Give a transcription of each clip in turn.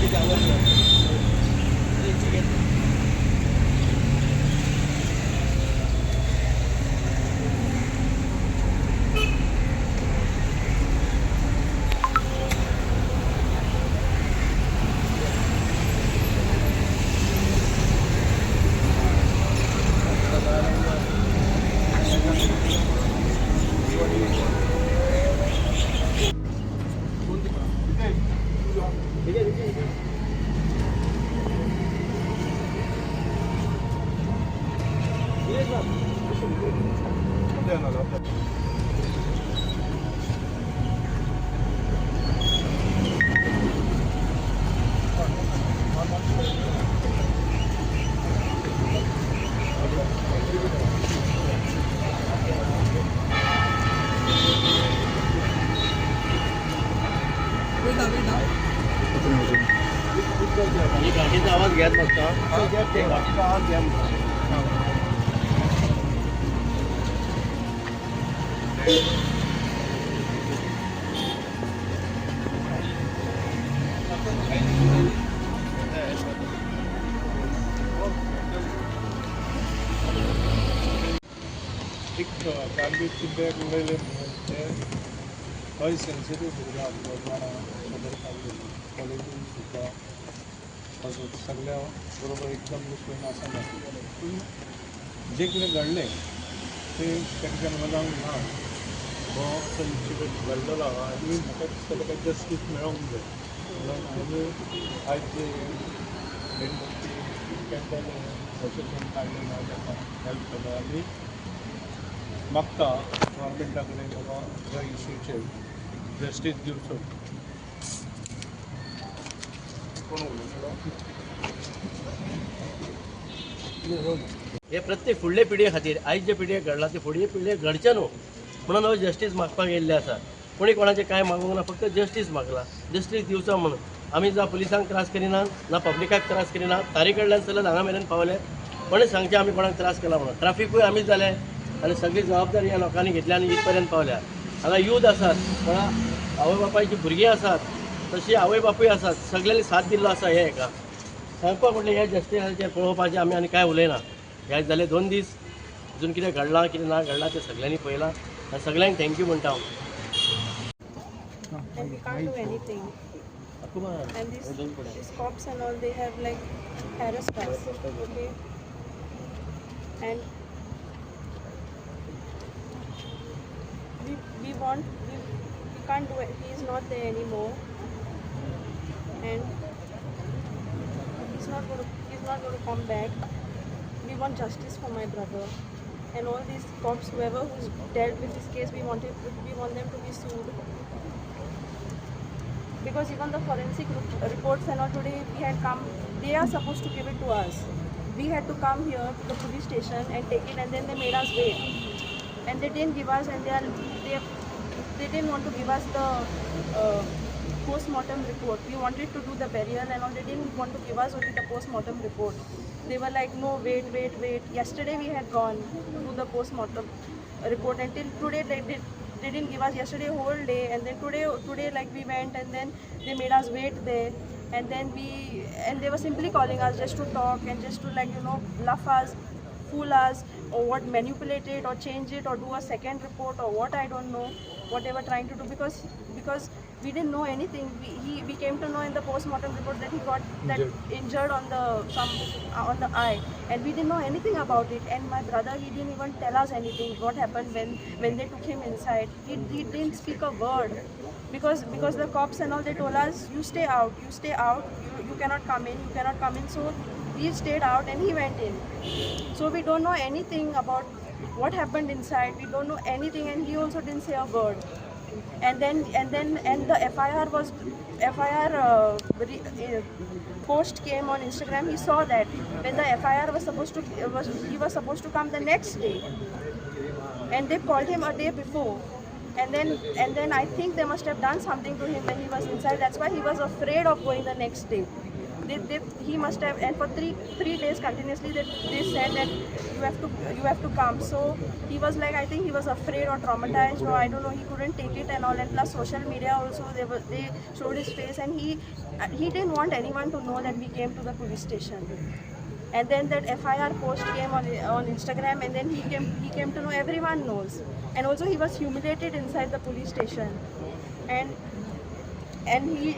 तेजी आवाज येता. ही गाडीचा आवाज घ्यात मातसो. गाडीचा आवाज घ्या मातसो. एक कारवीर किल्ल्याक उडयले म्हणून ते हय सेन्सिटीव भुरगो आसलो जाणा खबर काडली कॉलेजीन सुद्दां असो सगळ्या बरोबर एकदम मिसळून आसनासलें. पूण जें कितें घडलें तें तांच्या मनाक ना हो असो इन्सिडंट घडलेलो आहा आनी म्हाका दिसता ताका जस्टीस मेळोंक जाय म्हणून आमी आयज जे मेणबत्ती कॅन्डल अशें करून काडलें ना ताका हेल्प केलो आनी मागता गव्हर्मेंटा कडेन बाबा ह्या इश्यूचेर जस्टीस दिवचो. कोण उलयतलो? हे प्रत्येक फुडले पिढये खातीर, आयज जे पिढयेक घडलां ते फुडले पिढयेक घडचें न्हू म्हणून हो जस्टीस मागपाक येयल्ले आसा. कोणी कोणाचें कांय मागूंक ना, फक्त जस्टीस मागला, जस्टीस दिवचो म्हणून. आमी ना पुलिसांक त्रास करिना, ना पब्लिकाक त्रास करिना. तारी कडल्यान चलत हांगा मेरेन पावले. कोणें सांगचें आमी कोणाक त्रास केला म्हणून? ट्राफिकूय आमीच जाले आनी सगळी जबाबदारी ह्या लोकांनी घेतल्या आनी इतपर्यंत पावल्या. हांगा यूथ आसात, कोणा आवय बापायची भुरगीं आसात, तशी आवय बापूय आसात, सगळ्यांनी साथ दिल्लो आसा. हे हेका सांगपाक म्हटल्यार ह्या जस्टिसाचेर पळोवपाचें आमी आनी कांय उलयना. हे जाले 2 दीस, अजून कितें घडलां कितें ना घडलां तें सगळ्यांनी पळयलां आनी सगळ्यांक thank you म्हणटा हांव. And we can't do anything. And these cops and all, they have like harassed us, okay? And we want we can't do it. He is not there anymore, and he's not going to come back. We want justice for my brother. And all these cops, whoever who's dealt with this case, we want them to be sued, because even the forensic reports and all, today we had come, they are supposed to give it to us. We had to come here to the police station and take it, and then they made us wait and they didn't give us, and they are they they didn't want to give us the post-mortem report. We wanted to do the burial and all. They didn't want to give us only the post-mortem report. They were like, "No, wait, wait, wait." Yesterday we had gone to the post-mortem report, and till today they didn't give us. Yesterday whole day, and then today like we went and then they made us wait there, and then we and they were simply calling us just to talk and just to like bluff us, fool us, or what, manipulate it or change it or do a second report or what, I don't know what they were trying to do, because we didn't know anything. We came to know in the post-mortem report that he got that injured on the some on the eye, and we didn't know anything about it. And my brother, he didn't even tell us anything what happened when they took him inside. He didn't speak a word, because the cops and all, they told us, "You stay out, you stay out, you cannot come in, you cannot come in." So we stayed out and he went in. So we don't know anything about what happened inside. We don't know anything, and he also didn't say a word. And then and the FIR post came on Instagram. He saw that when the FIR was supposed to was he was supposed to come the next day, and they called him a day before. And then I think they must have done something to him when he was inside. That's why he was afraid of going the next day. They he must have, and for three days continuously they said that you have to come. So he was like, I think he was afraid or traumatized or I don't know, he couldn't take it and all. And plus social media also, they showed his face, and he didn't want anyone to know that we came to the police station. And then that FIR post came on Instagram, and then he came to know, everyone knows. And also he was humiliated inside the police station, and he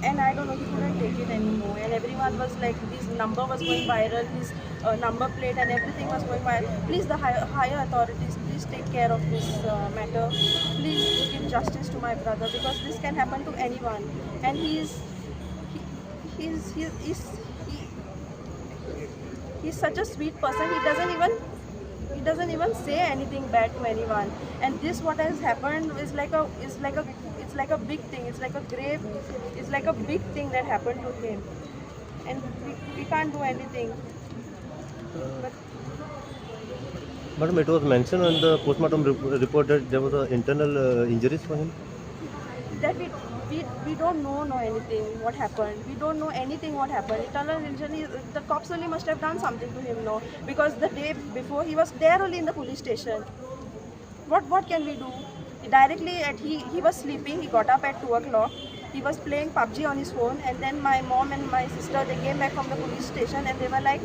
and I don't know, he couldn't take it anymore. And everyone was like, his number was going viral, his number plate and everything was going viral. Please, the higher authorities, please take care of this matter. Please give justice to my brother, because this can happen to anyone. And he's such a sweet person. He doesn't even say anything bad to anyone. And this what has happened is like a it's like a big thing. It's like a grave. It's like a big thing that happened to him, and we can't do anything. But Madam, it was mentioned on the postmortem report that there was a internal injuries for him. That we don't know anything what happened. We don't know anything what happened. Internal injury, the cops only must have done something to him, no? Because the day before he was there only in the police station. What can we do? Directly at he was sleeping. He got up at 2 o'clock. He was playing PUBG on his phone, and then my mom and my sister, they came back from the police station, and they were like,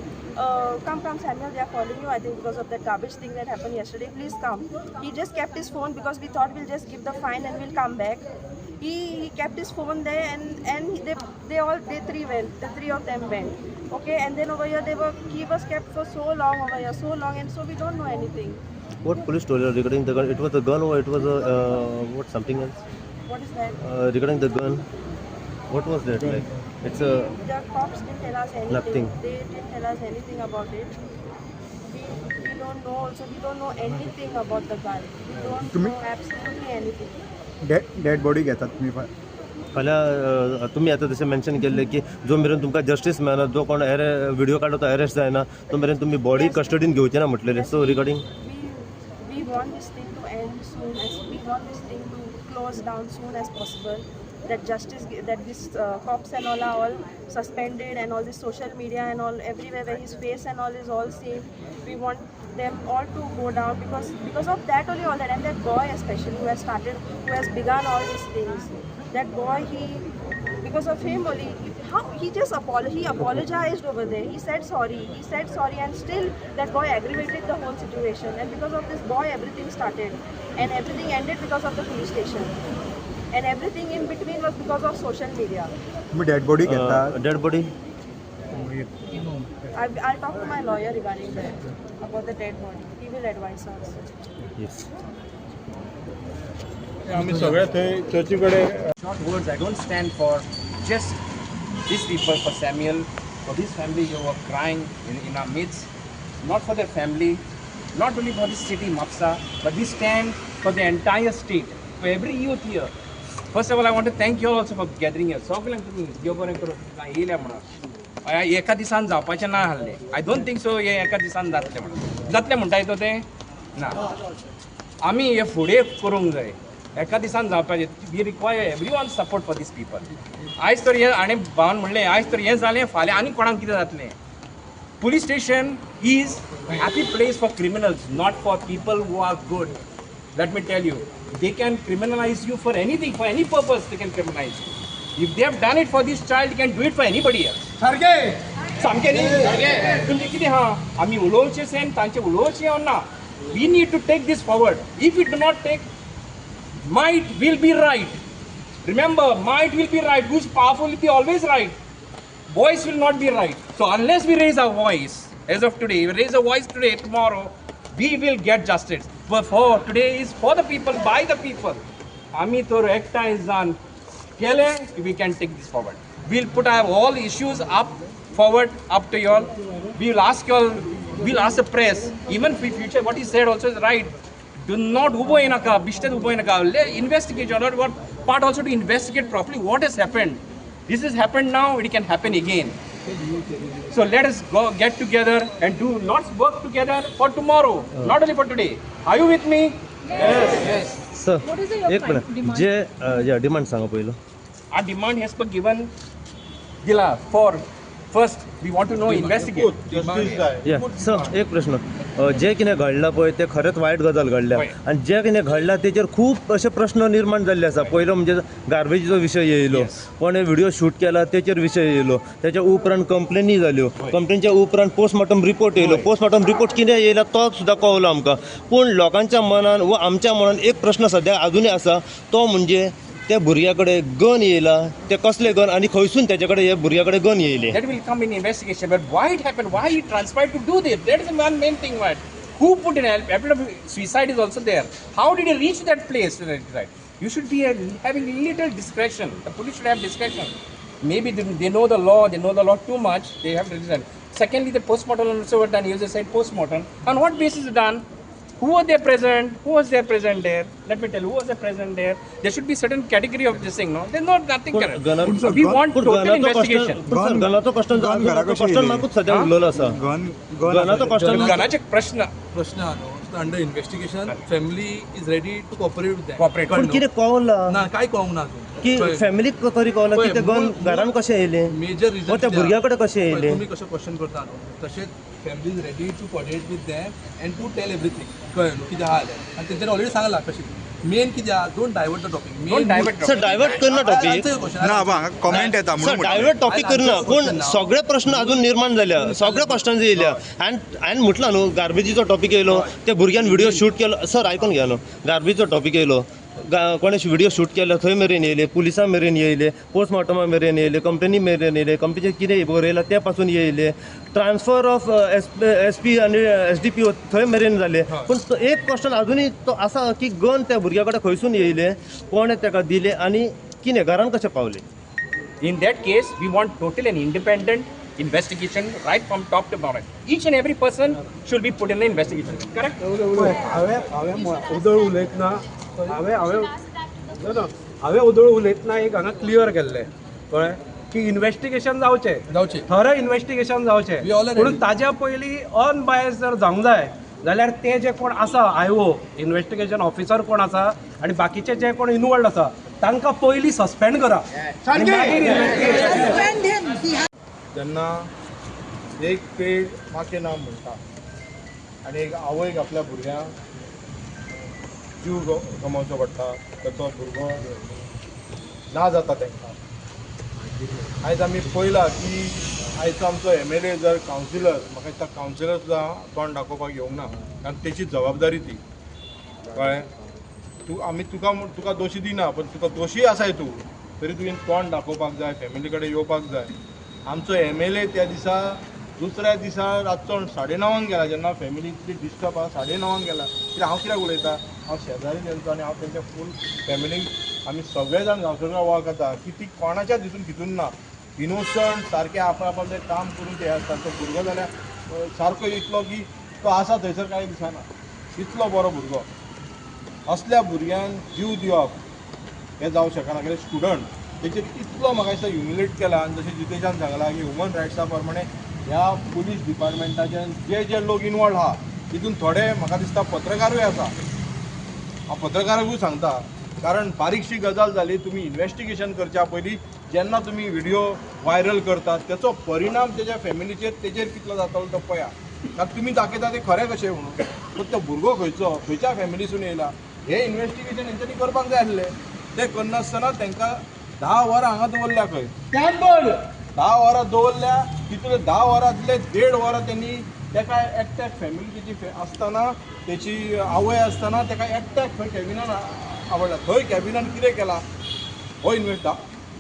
come Samuel, they are calling you, I think because of that garbage thing that happened yesterday, please come. He just kept his phone because we thought we'll just give the fine and we'll come back. He kept his phone there, and they three went, the three of them went. Okay, and then over here he was kept for so long over here, so long, and so we don't know anything. What police told you regarding the gun? It was a gun or it was a what, something else? What is that? Regarding the gun, what was that like? It's a The cops didn't tell us anything. Nothing. They didn't tell us anything about it. We don't know also. We don't know anything about the gun. We don't know absolutely anything. Dead body घेतात तुम्ही? फाल्यां तुमी आतां जशें mention केल्लें की जो मेरेन तुमकां जस्टीस मेळना, जो कोण व्हिडियो काडलो तो अरेस्ट जायना तो मेरेन तुमी बॉडी कस्टडीन घेवचे ना म्हटलेलें. So regarding we want this thing to end soon, as we want this thing to close down soon as possible. That justice, that this cops and all are all suspended, and all this social media and all everywhere where his face and all is all seen. We want them all to go down, because of that only all that, and that boy especially who has started, who has begun all these things. That boy, he, because of him only, how he just he apologized over there. He said sorry. He said sorry, and still that boy aggravated the whole situation. And because of this boy, everything started, and everything ended because of the police station, and everything in between was because of social media. तुम्ही dead body घेतात? Dead body. I'll talk to my lawyer regarding that, about the dead body. He will advise us. Yes. आमी सगळे थंय चर्ची कडेन. Short words, I don't stand for just these people, for Samuel, for this family who were crying in our midst, not for their family, not only for this city, Mapsa, but we stand for the entire state, for every youth here. First of all, I want to thank you all also for gathering here. सगळ्यांक तुमी देव बरें करूं, तुमकां येयल्या म्हणून. एका दिसान जावपाचें ना आहलें. I don't think so हें एका दिसान जातलें म्हणून. जातलें म्हणटा तो तें ना. आमी हें फुडें करूंक जाय. एका दिसान जावपाचें. We require everyone support for these people. आयज तर हें हाणें भावान म्हणलें, आयज तर हें जालें, फाल्यां आनी कोणाक कितें जातलें. Police station is a happy place for criminals, not for people who are good. Let me tell you, they can criminalize you for anything, for any purpose they can criminalize you. If they have done it for this child, they can do it for anybody else. सारकें सामकें न्ही? तुमचें कितें आहा, आमी उलोवचें सेन तांचें उलोवचें ना. We need to take this forward. If we do not take, might will be right. Remember, might will be right. Who is powerful will be always right. Voice will not be right. So unless we raise our voice, as of today, we raise our voice today, tomorrow, we will get justice. But for today is for the people, by the people. Ami tor ekta izan kele, we can take this forward. We'll put our all issues up forward, up to you all. We will ask you all, we'll ask the press, even for future, what he said also is right. Do not ubo yenaka, bishted ubo yenaka. Investigate, or what part also to investigate properly what has happened. This has happened now, it can happen again. So let us go get together and do lots work together for tomorrow, not only for today. Are you with me? Yes. Yes. Sir, एक minute, जे या demand सांगा पयलो. Our demand has been given दिला for first we want to know investigate. Sir एक प्रश्न, जे कितें घडलां पळय तें खरेंच वायट गजाल घडल्या आनी जे कितें घडलां तेचेर खूब अशे प्रश्न निर्माण जाल्ले आसा. पयलो म्हणजे गार्बेजीचो विशय येयलो, कोणें व्हिडियो शूट केला तेचेर विशय येयलो, तेच्या उपरांत कंप्लेनी जाल्यो, कंप्लेनीच्या उपरांत पोस्टमॉर्टम रिपोर्ट येयलो, पोस्टमॉर्टम रिपोर्ट कितें येयला तो सुद्दां कळलो आमकां. पूण लोकांच्या मनान वा आमच्या मनान एक प्रश्न सद्या आजुनूय आसा, तो म्हणजे त्या भुरग्या कडेन गन येयला, ते कसले गन आनी खंयसून तेजे कडेन हे भुरग्या कडेन गन येयले? That will come in investigation. But why it happened? Why he transpired to do this? That is the one main thing. Why? Who put in help? Suicide is also there. How did he reach that place? Right? You should be having little discretion. The police should have discretion. Maybe they know the law. They know the law too much. They have to decide. Secondly, the postmortem also were done. You just said postmortem. On what basis done? Who were there present? Who was there present there? Let me tell you, who was there present there? There should be certain category of this thing, no? There's not nothing correct. We want total investigation. गनाचो question माकूच सद्या उरलेलो आसा. गनाचो question, गनाचे प्रश्न प्रश्न आहा न्हू, under investigation. Family is ready to cooperate with cooperate. पूण कितें कळला ना, काय कळोंक ना की फॅमिलीक तरी कळला की ते गन घरान कशें येयलें, मेजर रिजन त्या भुरग्या कडेन कशें येयलें? तुमी कशें क्वेश्चन करता न्हू तशेंच family is ready to coordinate with them and to tell everything. कळ्ळें न्हू कितें आहा जाल्यार, आनी तेंच्यांनी ऑलरेडी सांगलां कशें मेन कितें आहा. Don't divert the topic. Sir divert करना टॉपीक ना, कॉमेंट येता सर, डायवर्ट टॉपीक करना. पूण सगळे प्रश्न अजून निर्माण जाल्या, सगळे क्वेश्चन्स येयल्या. आनी हांवें म्हटलां न्हू गार्बेजीचो टॉपीक येयलो, त्या भुरग्यान व्हिडियो शूट केलो. सर आयकून घ्या न्हू, गार्बेजीचो टॉपीक येयलो, कोणें व्हिडियो शूट केलो थंय मेरेन येयले, पुलिसां मेरेन येयले, पोस्टमॉर्टमा मेरेन येयले, कंपनी मेरेन येयले, कंपनीचेर कितें बरयलां तें पासून येयले, ट्रान्सफर ऑफ एस पी आनी एस डी पी ओ थंय मेरेन जाले. पूण एक क्वेश्चन आजुनूय तो आसा की गन त्या भुरग्या कडेन खंयसून येयले, कोणें ताका दिले आनी कितें घरान कशें पावले? In that case we want total and independent investigation right from top to bottom. Each and every person should be put in the investigation. Correct? हांवें उदळ उलयतना हांवें उदळ उलयतना एक हांगा क्लियर केल्लें, कळ्ळें की इन्वेस्टिगेशन जावचें, थरो इन्वेस्टिगेशन जावचें. पूण ताज्या पयलीं अनबायस जर जावंक जाय जाल्यार ते जे कोण आसा आयओ इन्वेस्टिगेशन ऑफिसर कोण आसा आनी बाकीचे जे कोण इनवॉल्ड आसा तांकां पयलीं सस्पेंड करा. जेन्ना एक पेड माके नाम म्हणटा आनी एक आवयक आपल्या भुरग्यांक जीव गमोवचो पडटा, ताचो भुरगो ना जाता तांकां. आयज आमी पळयलां की आयचो आमचो एम एल ए जर कावन्सिलर, म्हाका दिसता कावन्सिलर सुद्दां तोंड दाखोवपाक येवंक ना, कारण तेची जबाबदारी ती. कळ्ळें? तूं आमी तुका तुका दोशी दिना, पण तुका दोशी आसाय तूं, तरी तुवें तोंड दाखोवपाक जाय, फॅमिली कडेन येवपाक जाय. आमचो एम एल ए त्या दिसा दुसऱ्या दिसा रातचो 9:30 गेला, जेन्ना फॅमिली इतली डिस्टर्ब आसा 9:30 गेला. कित्याक हांव कित्याक उलयता, हांव शेजारी तेंचो आनी हांव तेंच्या फूल फॅमिलीक आमी सगळे जाण गांवसरकार वळखता की ती कोणाच्या दिसून खितून ना, इनोसंट सारकें आप आपलें काम करून ते आसता. तो भुरगो जाल्यार सारको इतलो की तो आसा थंयसर कांय दिसना, इतलो बरो भुरगो. असल्या भुरग्यान जीव दिवप हें जावं शकना. कित्याक स्टुडंट तेचेर इतलो म्हाका दिसता ह्युमिलेट केला. आनी जशें जितेशान सांगलां की ह्युमन रायट्सा प्रमाणे ह्या पुलीस डिपार्टमेंटाचे जे जे लोक इनवॉल्व आहा तितून थोडे म्हाका दिसता पत्रकारूय आसा. हांव पत्रकाराकूय सांगता, कारण बारीकशी गजाल जाली, तुमी इन्वेस्टिगेशन करच्या पयलीं जेन्ना तुमी व्हिडियो व्हायरल करतात तेचो परिणाम तेज्या फॅमिलीचेर तेजेर कितलो जातलो तो पळया. कारण तुमी दाखयता तें खरें कशें म्हणून, पूण तो भुरगो खंयचो, खंयच्या फॅमिलीसून येयला हें इन्वेस्टिगेशन हेंच्यांनी करपाक जाय आसलें. तें करनासतना तांकां 10 वरां हांगा दवरल्या, खंय 10 वरां दवरल्या, तितून 10 वरांतले 1.5 वरां तेणी तेका एकट्याक फॅमिली तेची आसतना, तेची आवय आसतना तेका एकट्याक खंय कॅबिनान आवडला, थंय कॅबिनान कितें केलां हो इन्वेस्ट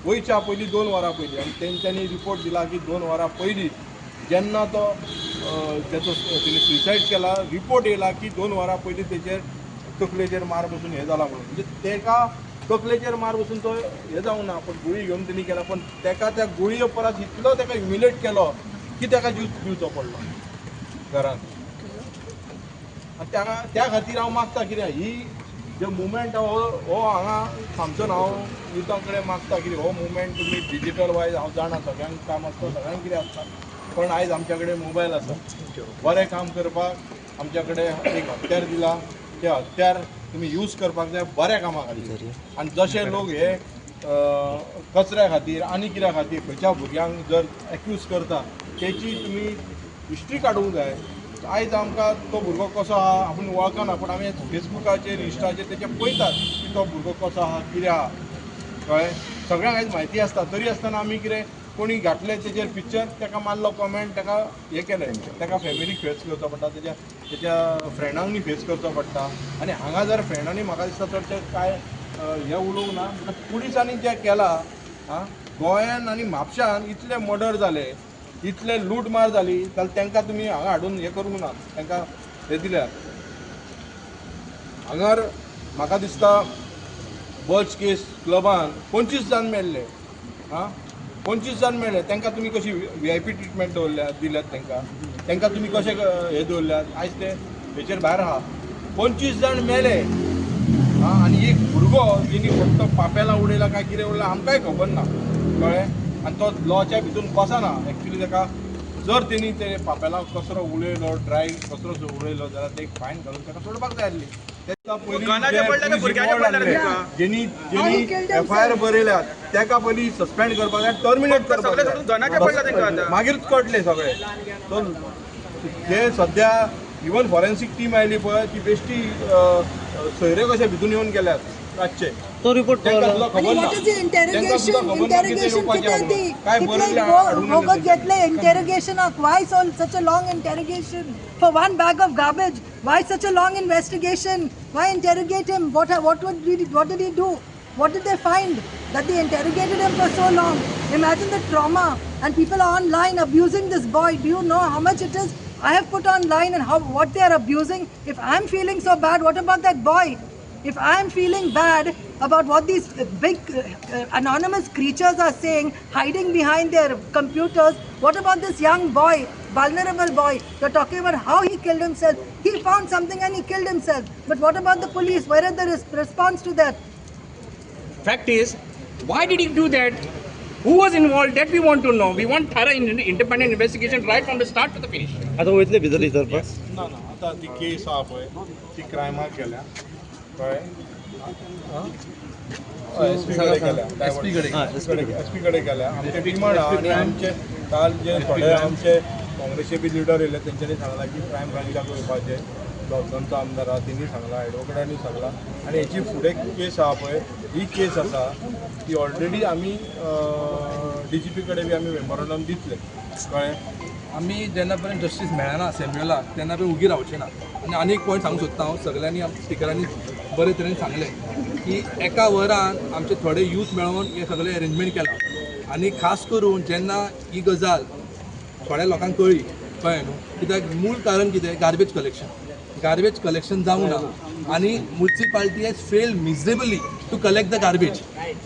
वयच्या पयलीं 2 वरां पयलीं. आनी तेंच्यांनी रिपोर्ट दिला की 2 वरां पयलीं जेन्ना तो तेचो तेणी सुसायड केला, रिपोर्ट येयला की 2 वरां पयलीं तेचेर तकलेचेर मार बसून हें जाला म्हणून. म्हणजे तेका तकलेचेर मार बसून तो हें जावंक ना, पण गुळी घेवन तेणी केला. पण तेका त्या गुळये परत इतलो तेका ह्युमिलेट केलो की तेका जीव दिवचो पडलो घरान. आनी त्या खातीर हांव मागता कितें ही जे मुवमेंट हो हांगा थांबचो ना. हांव युथा कडेन मागता कितें हो मुवमेंट तुमी डिजीटल वायज, हांव जाणा सगळ्यांक काम आसता, सगळ्यांक कितें आसता, पण आयज आमच्या कडेन मोबायल आसा, बरें काम करपाक आमच्या कडेन एक हत्यार दिला, ते हत्यार तुमी यूज करपाक जाय बऱ्या कामा खातीर. आनी जशे लोक हे कचऱ्या खातीर आनी कित्या खातीर खंयच्या भुरग्यांक जर एक्यूज करता तेची तुमी हिस्ट्री काडूंक जाय. आयज आमकां तो भुरगो कसो आहा आपूण वळखना, पूण आमी फेसबुकाचेर इन्स्टाचेर तेचे पळयतात की तो भुरगो कसो आहा कितें आहा, कळ्ळें. सगळ्यांक आयज म्हायती आसता, तरी आसतना आमी कितें कोणी घातलें तेजेर पिक्चर ताका मारलो कॉमेंट, ताका हें केलें, ताका फॅमिलीक फेस करचो पडटा, तेज्या तेज्या फ्रेंडांनी फेस करचो पडटा. आनी हांगा जर फ्रेंडांनी म्हाका दिसता चडशें कांय हें उलोवंक ना, पुलिसांनी जें केलां आं गोंयान आनी म्हापशान इतले मर्डर जाले, इतले लूटमार जाली, जाल्यार तांकां तुमी हांगा हाडून हें करूंक ना, तांकां हें दिल्यार. हांगार म्हाका दिसता बर्च केस क्लबान 25 जाण मेळ्ळे, आं 25 जाण मेळ्ळे, तांकां तुमी कशी VIP treatment दवरल्या दिल्यात, तांकां तांकां तुमी कशें हें दवरल्यात. आयज ते हेचेर भायर आहा, 25 जाण मेले आं आनी एक भुरगो जेणी फक्त पापेलां उडयला काय कितें उडयला आमकांय खबर ना, कळ्ळें. आनी तो लॉच्या भितून बसना एक्चुली, ताका जर तेणी ते पापेलां कचरो उडयलो, ड्राय कचरो उडयलो जाल्यार ते एक फायन घालून ताका सोडपाक जाय आसली. जेणी जेणी एफआयआर बरयल्यात ताका पयलीं सस्पेंड करपाक जाय, टर्मिनेट करपाक जाय, मागीरूच कळटलें सगळें. सो जे सद्या इवन फॉरेन्सीक टीम आयली पळय ती बेश्टी सोयरे कशे भितून येवन गेल्यात रातचे, तो रिपोर्ट तांकां सुद्दां खबर ना. इंटेरोगेशन कितें ती कितले वखद घेतले इंटेरोगेशनाक? Why so such a long interrogation for one bag of garbage? Why such a long investigation? Why interrogate him? What did he do? What did they find that they interrogated him for so long? Imagine the trauma, and people are online abusing this boy. Do you know how much it is? I have put online and what they are abusing. If I am feeling so bad, what about that boy? If I am feeling bad about what these big anonymous creatures are saying, hiding behind their computers, what about this young boy, vulnerable boy? You're talking about how he killed himself. He found something and he killed himself. But what about the police? Where is the response to that? Fact is, why did he do that? Who was involved? That we want to know. We want thorough independent investigation right from the start to the finish. आता वयतले भितर विचारपाक ना ना, आतां ती केस आहा पळय ती क्रायमाक केल्या, कळ्ळें. एसपी कडेन केल्या, एसपी कडेन केल्या आमचे डिमांड आहा. आनी आमचे काल जे थोडे आमचे काँग्रेसचे बी लिडर येयले तेंच्यांनी सांगलां की क्रायम ब्रांचाक वयपाचें, दोगांचो आमदार आहा तेणी सांगलां, एडवोकेटांनी सांगलां. आनी हेची फुडें केस आहा पळय, ही केस आसा ती ऑलरेडी आमी डीजीपी कडेन बी आमी मेमोरंडम दितले, कळ्ळें. आमी जेन्ना पर्यंत जस्टीस मेळना सॅम्युअलाक तेन्ना पळय उगी रावचे ना. आनी आनी एक पॉयंट सांगूंक सोदता हांव, सगळ्यांनी स्पिकरांनी बरे तरेन सांगलें की एका वरान आमचे थोडे यूथ मेळोवन हे सगळें अरेंजमेंट केलां. आनी खास करून जेन्ना ही गजाल थोड्या लोकांक कळ्ळी, कळ्ळें न्हू, कित्याक मूळ कारण कितें? Garbage collection. गार्बेज कलेक्शन जावंक ना आनी municipality has failed miserably to collect the garbage,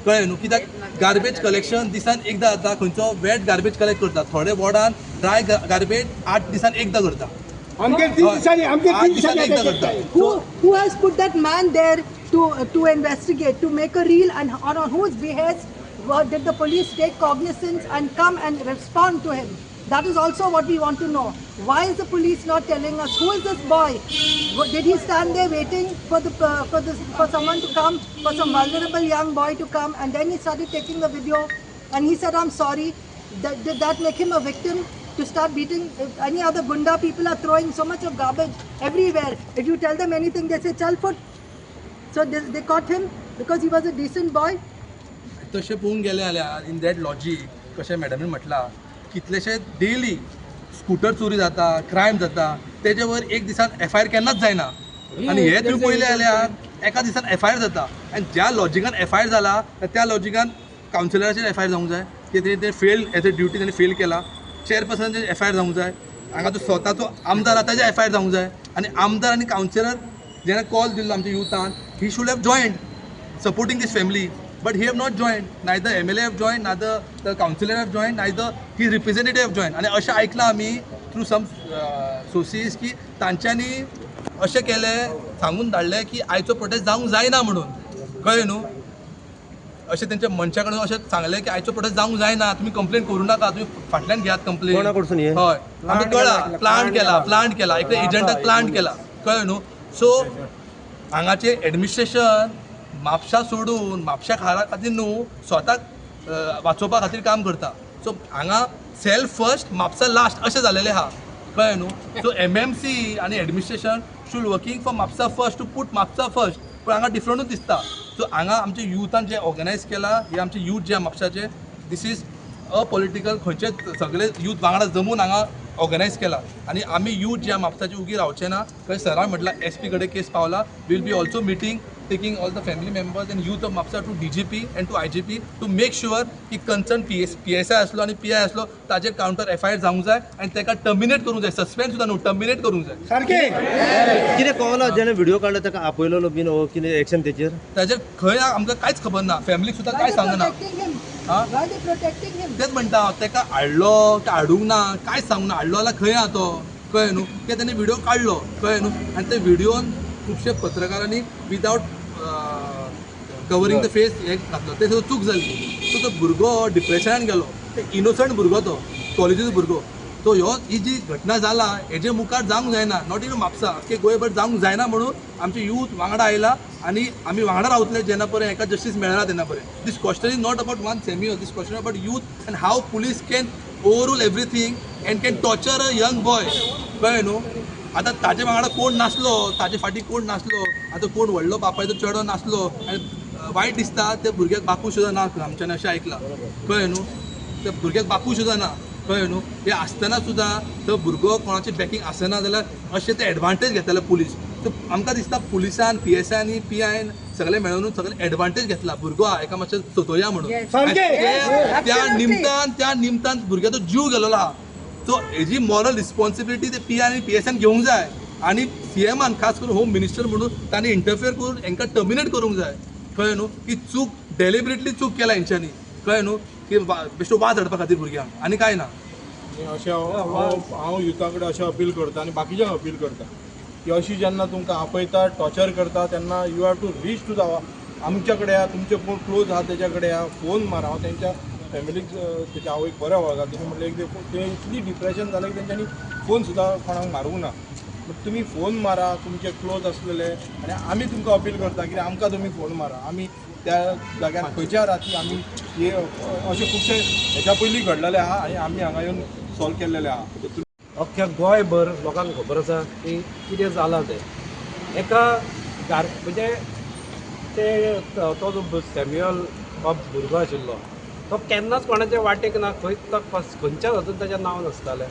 कळ्ळें न्हू. कित्याक गार्बेज कलेक्शन दिसान एकदां जाता, खंयचो वेट गार्बेज कलेक्ट करता, थोडे वॉर्डान ड्राय गार्बेज 8 दिसान एकदां करता. 8 दिसान एकदां करता. Who has put that man there to investigate, to make a reel, and on whose behest did the police take cognizance and come and respond to him? That is also what we want to know. Why is the police not telling us who is this boy? Did he stand there waiting for someone to come, for some vulnerable young boy to come, and then he started taking the video and he said, I'm sorry. Did that make him a victim to start beating? If any other gunda people are throwing so much of garbage everywhere. If you tell them anything, they say, chal foot. So they caught him because he was a decent boy. तशें पळोवंक गेलें जाल्यार in that logic कशें मॅडमीन म्हटलां, कितलेशे daily scooter चोरी जाता, crime जाता, तेजे वर एक दिसान एफआयआर केन्नाच जायना. आनी हे तुवें पळयलें जाल्यार एका दिसान एफआयआर जाता. आनी ज्या लॉजिकान एफआयआर जाला त्या लॉजिकान कावन्सिलराचेर एफआयआर जावंक जाय की तेणी ते फेल एज अ ड्युटी तेणी फेल केला, चेअरपर्सनाचेर एफआयआर जावंक जाय, हांगा जो स्वताचो आमदार आसा ताजेर एफआयआर जावंक जाय. आनी आमदार आनी कावन्सिलर जेन्ना कॉल दिल्लो आमच्या युथान, he should have joined supporting this family, but he have not joined. Neither MLA have joined, neither the councillor have joined, neither his representative have joined. आनी अशें आयकलां आमी थ्रू सम सोर्सीस की तांच्यांनी अशें केलें, सांगून धाडलें की आयचो प्रोटेस्ट जावंक जायना म्हणून, कळ्ळें न्हू. अशें तेंच्या मनशा कडेन अशें सांगलें की आयचो प्रोटेस्ट जावंक जायना, तुमी कंप्लेन करूं नाका, तुमी फाटल्यान घेयात कंप्लेन. कोणा कडसून हें? हय, आमकां कळ्ळा, प्लांट केला, प्लांट केला, एकल्या एजंटाक प्लांट केला, कळ्ळें न्हू. सो हांगाचें एडमिनिस्ट्रेशन म्हापशा सोडून म्हापशा खारा खातीर न्हू स्वताक वाचोवपा खातीर काम करता. सो हांगा सेल्फ फर्स्ट म्हापसा लास्ट अशें जालेलें आहा, कळ्ळें न्हू. सो एमएमसी आनी administration should working for Mapusa first, to put Mapusa first, पूण हांगा डिफरंटूच दिसता. सो हांगा आमचे युथान जे ऑर्गनायज केला, हे आमचे यूथ जे म्हापशाचे, this is apolitical, खंयचे सगळे यूथ वांगडा जमून हांगा ऑर्गनायज केला. आनी आमी यूथ जे म्हापसाचे उगी रावचे ना. खंय सरान म्हटलां एस पी कडेन केस पावला, will be also meeting, taking all the family members and youth of Mapusa to DGP and to IGP to make sure की कन्सर्न PSI आसलो आनी PI आसलो ताजेर कावंटर FIR जावंक जाय आनी ताका टर्मिनेट करूंक जाय, सस्पेंड सुद्दां न्हू, टर्मिनेट करूंक जाय. सारकें कितें कळना, जेणे व्हिडिओ काडलो ताका आपयलेलो बीन कितें एक्शन तेचेर? ताजेर खंय आमकां कांयच खबर ना, फॅमिलीक सुद्दां कांय सांगना. तेच म्हणटा हांव, ताका हाडलो काय हाडूंक ना कांयच सांगूंक ना. हाडलो जाल्यार खंय आहा तो, कळ्ळें न्हू. कित्याक तेणें व्हिडिओ काडलो, कळ्ळें न्हू. आनी ते व्हिडियोन खुबशे पत्रकारांनी विदावट कवरींग the face हे घातलो, ते सुद्दां चूक जाली. सो तो भुरगो डिप्रेशनान गेलो, ते इनोसंट भुरगो, तो कॉलेजीचो भुरगो. सो ह्यो ही जी घटना जाला हेजे मुखार जावंक जायना, not even Mapusa, आख्खे गोंयभर जावंक जायना म्हणून आमचे यूथ वांगडा आयला आनी आमी वांगडा रावतले जेन्ना पर्यंत हेका जस्टीस मेळना तेन्ना पर्यंत. This question is not about one Samuel, this question about youth and how police can overrule everything and can torture a young boy, कळ्ळें न्हू. आतां ताजे वांगडा कोण नासलो, ताजे फाटीं कोण नासलो, आतां कोण व्हडलो बापायचो चेडो नासलो आनी वायट दिसता त्या भुरग्याक बापूय सुद्दां ना, आमच्यान अशें आयकलां, कळ्ळें न्हू. त्या भुरग्याक बापूय सुद्दां ना, कळ्ळें न्हू. हें आसतना सुद्दां तो भुरगो कोणाचें बॅकींग आसना जाल्यार अशें ते एडवांटेज घेताले पुलीस. सो आमकां दिसता पुलिसान PSI आनी PIन सगळे मेळून सगळे एडवांटेज घेतला, भुरगो आहा एका मातशें सोतोया म्हणून. त्या निमतान भुरग्याचो जीव गेलेलो आहा. सो हेजी मॉरल रिस्पॉन्सिबिलिटी ते PI आनी PSIन घेवंक जाय आनी CMान खास करून होम मिनिस्टर म्हणून तांणी इंटरफियर करून हेंकां टर्मिनेट करूंक जाय, कळ्ळें न्हू. की चूक डेलिबरेटली चूक केला हेंच्यांनी, कळ्ळें न्हू, की बेश्टो वाज हाडपा खातीर भुरग्यांक आनी कांय ना. अशें हांव युथा कडेन अशें अपील करता आनी बाकीच्यांक अपील करता की अशी जेन्ना तुमकां आपयता, टॉर्चर करता तेन्ना you have to reach to the आमच्या कडेन या, तुमचे कोण क्लोज आहा तेच्या कडेन या, फोन मार. हांव तेंच्या फॅमिलीक तेच्या आवयक बरें वळखता, तेणी म्हटलें एक ते इतली डिप्रेशन जालें की तेंच्यांनी फोन सुद्दां कोणाक मारूंक ना. बट तुमी फोन मारा तुमचे क्लोज आसलेले आनी आमी तुमकां अपील करता की आमकां तुमी फोन मारा. आमी त्या जाग्यार खंयच्या राती आमी हे अशे खुबशे हेच्या पयलीं घडलेले आहा आनी आमी हांगा येवन सॉल्व केल्लेले आहा. अख्ख्या गोंयभर लोकांक खबर आसा की कितें जालां तें. एका म्हणजे ते तो जो सॅम्युअल बाब भुरगो आशिल्लो तो केन्नाच कोणाच्या वाटेक ना, खंयच तो खंयच्याच हातून ताचें नांव नासतालें.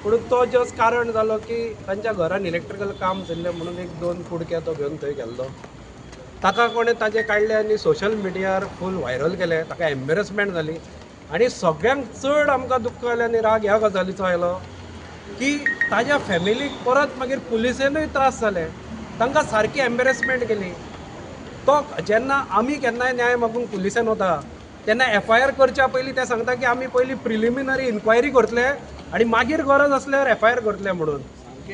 पूण तो जस्ट कारण जालो की तांच्या घरान इलेक्ट्रिकल काम चल्लें म्हणून एक दोन कुडके तो घेवन थंय गेल्लो. ताका कोणें ताजें काडलें आनी सोशल मिडियार फूल व्हायरल केलें, ताका एम्बेरसमेंट जाली. आनी सगळ्यांक चड आमकां दुख्ख जालें आनी राग ह्या गजालीचो आयलो की ताज्या फॅमिलीक परत मागीर पुलिसेनूय त्रास जाले, तांकां सारकी एम्बेरसमेंट केली. तो जेन्ना आमी केन्नाय न्याय मागूंक पुलिसेन वता तेन्ना FIR करच्या पयलीं ते सांगता की आमी पयलीं प्रिलिमिनरी इन्क्वायरी करतले आनी मागीर गरज आसल्यार FIR करतले म्हणून.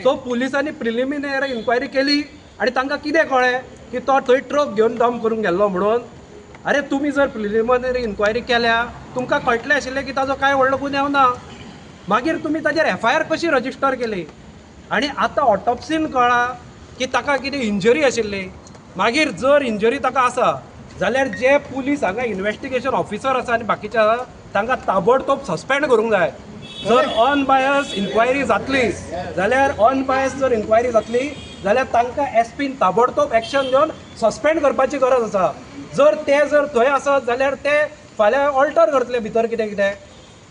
सो पुलिसांनी प्रिलिमिनरी इन्क्वायरी केली आनी तांकां कितें कळ्ळें की तो थंय ट्रक घेवन डंप करूंक गेल्लो म्हणून. अरे तुमी जर प्रिलिमिनरी इन्क्वायरी केल्या तुमकां कळटलें आशिल्लें की ताजो कांय व्हडलो गुन्यांव ना, मागीर तुमी ताजेर FIR कशी रजिस्टर केली? आनी आतां ऑटोप्सीन कळ्ळां की ताका कितें इंजरी आशिल्ली. मागीर जर इंजरी ताका आसा जाल्यार जे पुलीस हांगा इन्वेस्टिगेशन ऑफिसर आसा आनी बाकीचे आसा तांकां ताबडतोब सस्पेंड करूंक जाय. जर अनबायस इन्क्वायरी जातली जाल्यार अनबायस जर इन्क्वायरी जातली जाल्यार तांकां एसपीन ताबडतोब एक्शन घेवन सस्पेंड करपाची गरज आसा. जर ते जर थंय आसत जाल्यार ते फाल्यां ऑल्टर करतले भितर कितें कितें.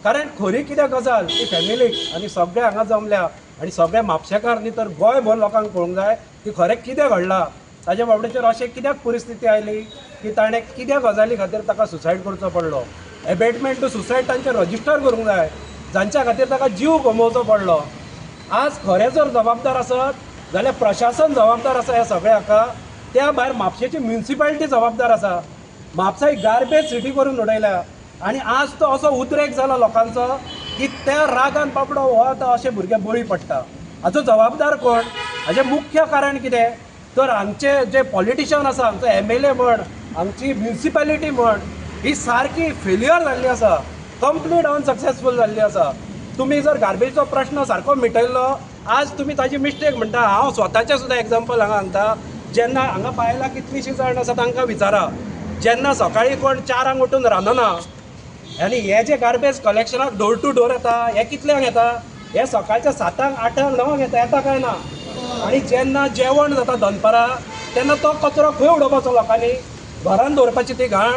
कारण खरी कितें गजाल ती फॅमिलीक आनी सगळे हांगा जमल्या आनी सगळे म्हापशेकार न्ही तर गोंयभर लोकांक पळोवंक जाय की खरें कितें घडलां, ताज्या बाबडेचेर अशें कित्याक परिस्थिती आयली की ताणें कित्या गजाली खातीर ताका सुसायड करचो पडलो. एबेटमेंट टू सुसायड तांचेर रजिस्टर करूंक जाय जांच्या खातीर ताका जीव गमोवचो पडलो. आज खरें जर जबाबदार आसत जाल्यार प्रशासन जबाबदार आसा ह्या सगळ्या हाका, त्या भायर म्हापशेची म्युनिसिपालिटी जबाबदार आसा. म्हापसा ही गार्बेज सिटी करून उडयल्या आनी आज तो असो उद्रेक जाला लोकांचो की त्या रागान बाबडो हो आतां अशे भुरगे बळी पडटा. हाचो जबाबदार कोण? हाचें मुख्य कारण कितें तर हांगचे जे पॉलिटिशन आसा, हांगचो MLA म्हण, हांगची म्युनिसिपालिटी म्हण, ही सारकी फेलियर जाल्ली आसा, कंप्लीट अनसक्सेसफूल जाल्ली आसा. तुमी जर गार्बेजचो प्रश्न सारको मिटयल्लो आज तुमी ताजी मिस्टेक म्हणटा. हांव स्वताचें सुद्दां एग्जाम्पल हांगा सांगता. जेन्ना हांगा बायलां कितलींशीं जाण आसा तांकां विचारा, जेन्ना सकाळीं कोण 4 उठून रांदना आनी हे जे गार्बेज कलेक्शनाक डोर टू डोर येता हे कितल्यांक येता? हे सकाळच्या 7, 8, 9 येता, येता काय ना? आनी जेन्ना जेवण जाता दनपारां तेन्ना तो कचरो खंय उडोवपाचो लोकांनी? घरान दवरपाची ती घाण.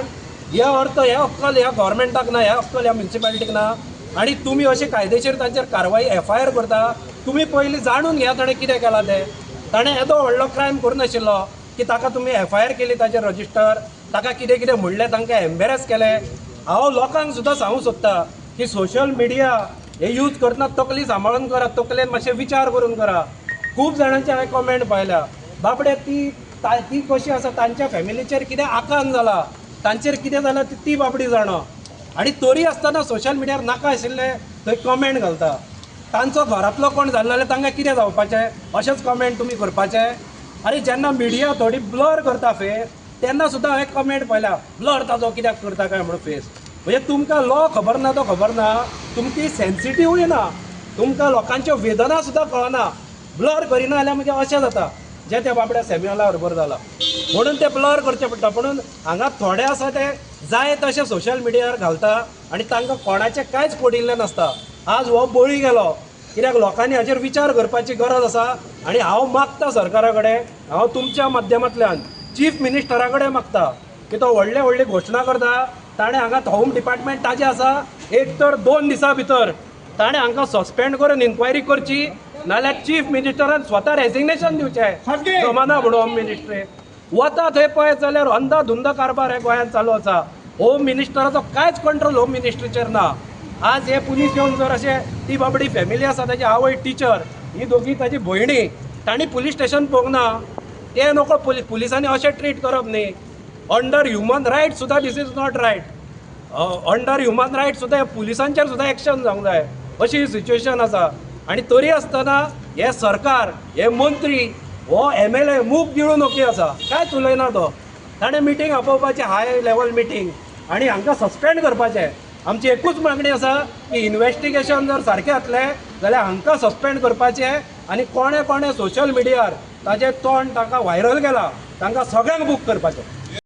हे अर्थ हे अक्कल ह्या गव्हर्मेंटाक ना, ह्या अक्कल ह्या म्युनिसिपालिटीक ना. आनी तुमी अशे कायदेशीर तांचेर कारवाई एफ I R करता. तुमी पयलीं जाणून घेया ताणें कितें केलां तें. ताणें येदो व्हडलो क्रायम करूं नाशिल्लो की ताका तुमी एफ I R केली ताचेर रजिस्टर, ताका कितें कितें म्हणलें, तांकां एम्बेरस केलें. हांव लोकांक सुद्दां सांगूंक सोदता की सोशल मिडिया हे यूज करतना तकली सांबाळून करा, तकलेन मातशें विचार करून करा. खूब जाणांचे हांवें कॉमेंट पळयल्या, बाबडे ती ती कशी आसा, तांच्या फॅमिलीचेर कितें आकांत जाला, तांचेर कितें जालां ती बाबडी जाणा. आनी तरी आसतना सोशल मिडियार नाका आशिल्ले थंय कॉमेंट घालता. तांचो घरांतलो कोण जालो जाल्यार तांकां कितें जावपाचें? अशेंच कॉमेंट तुमी करपाचें? आनी जेन्ना मिडिया थोडी ब्लर करता फेस तेन्ना सुद्दां हांवें कॉमेंट पळयल्या, ब्लर ताजो कित्याक करता काय म्हणून फेस. म्हणजे तुमकां लॉ खबर ना तो खबर ना, तुमची सेन्सिटिवूय ना, तुमकां लोकांच्यो वेदना सुद्दां कळना. ब्लर करिना जाल्यार मागीर अशें जाता जें त्या बाबड्या सॅम्युअला बरोबर जालां, म्हणून ते ब्लर करचें पडटा. म्हणून हांगा थोडे आसा ते जाय तशें सोशल मिडियार घालता आनी तांकां कोणाचें कांयच पडिल्लें नासता. आज हो बळी गेलो कित्याक लोकांनी हाचेर विचार करपाची गरज आसा. आनी हांव मागता सरकारा कडेन, हांव तुमच्या माध्यमांतल्यान चीफ मिनिस्टरा कडेन मागता की तो व्हडले व्हडले घोशणा करता, ताणें हांगा होम डिपार्टमेंट ताजें आसा, एक तर 2 दिसां भितर ताणें हांकां सस्पेंड करून इन्क्वायरी करची, नाल्यार चीफ मिनिस्टरान स्वता रेजिग्नेशन दिवचें. जमाना म्हणून होम मिनिस्ट्री वता थंय पळयत जाल्यार अंधाधुंद कारभार हे गोंयांत चालू आसा. होम मिनिस्टराचो कांयच कंट्रोल होम मिनिस्ट्रीचेर ना. आज हे पुलीस येवन जर अशें ती बाबडी फॅमिली आसा, ताजी आवय टिचर, ही दोगी ताजी भयणी, तांणी पुलीस स्टेशन पळोवंक ना. ते नको पुलिसांनी अशें ट्रीट करप न्ही. अंडर ह्युमन रायट सुद्दां this is not right. Under human right सुद्दां पुलिसांचेर सुद्दां एक्शन जावंक जाय अशी सिच्युएशन आसा. आनी तरी आसतना हे सरकार, हे मंत्री, हो एमएलए मूक गिळून ओके आसा, कांयच उलयना तो. ताणें मिटींग आपोवपाची, हाय लेवल मिटींग, आनी हांकां सस्पेंड करपाचें. आमची एकूच मागणी आसा की इन्वेस्टिगेशन जर सारकें जातलें जाल्यार हांकां सस्पेंड करपाचें. आनी कोणें कोणें सोशल मिडियार ताजें तोंड तांकां व्हायरल केलां तांकां सगळ्यांक बूक करपाचें.